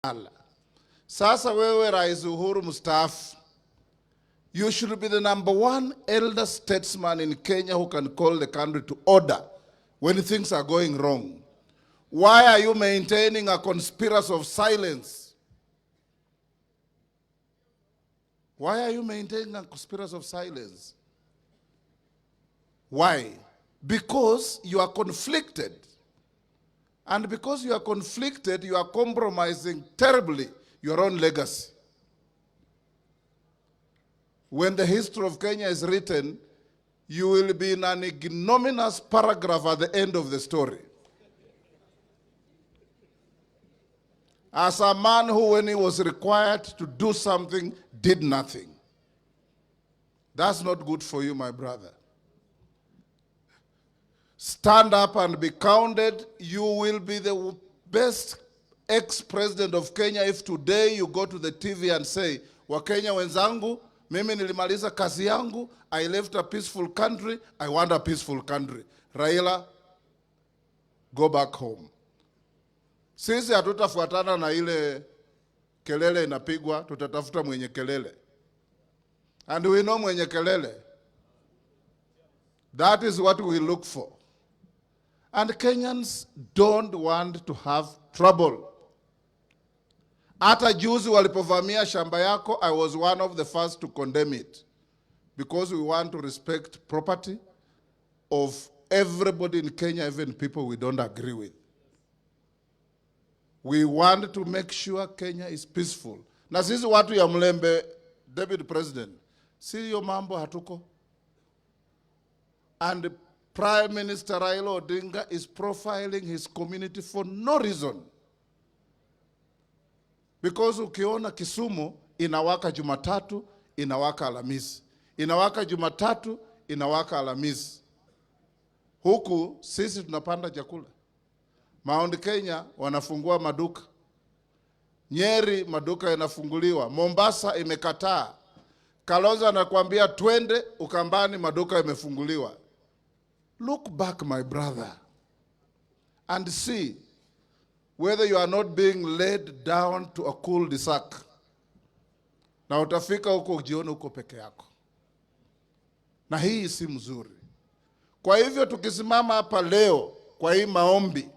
Ala. Sasa wewe Rais Uhuru mstaafu, you should be the number one elder statesman in Kenya who can call the country to order when things are going wrong. Why are you maintaining a conspiracy of silence? Why are you maintaining a conspiracy of silence? Why? Because you are conflicted. And because you are conflicted, you are compromising terribly your own legacy. When the history of Kenya is written, you will be in an ignominious paragraph at the end of the story. As a man who, when he was required to do something, did nothing. That's not good for you, my brother. Stand up and be counted. You will be the best ex-president of Kenya if today you go to the TV and say, Wakenya wenzangu, mimi nilimaliza kazi yangu, I left a peaceful country, I want a peaceful country. Raila, go back home. Sisi hatutafuatana na ile kelele inapigwa, tutatafuta mwenye kelele. And we know mwenye kelele. That is what we look for. And Kenyans don't want to have trouble. Hata juzi walipovamia shamba yako, I was one of the first to condemn it because we want to respect property of everybody in Kenya, even people we don't agree with. We want to make sure Kenya is peaceful. Na sisi watu ya Mlembe, Deputy President, si hiyo mambo hatuko. And Prime Minister Raila Odinga is profiling his community for no reason. Because ukiona Kisumu inawaka Jumatatu, inawaka Alhamisi, inawaka Jumatatu, inawaka Alhamisi. Huku sisi tunapanda chakula. Mount Kenya wanafungua maduka, Nyeri maduka yanafunguliwa, Mombasa imekataa. Kalonzo anakuambia twende Ukambani, maduka yamefunguliwa. Look back, my brother, and see whether you are not being led down to a cul-de-sac. Na utafika huko ujione huko peke yako, na hii si mzuri. Kwa hivyo tukisimama hapa leo kwa hii maombi,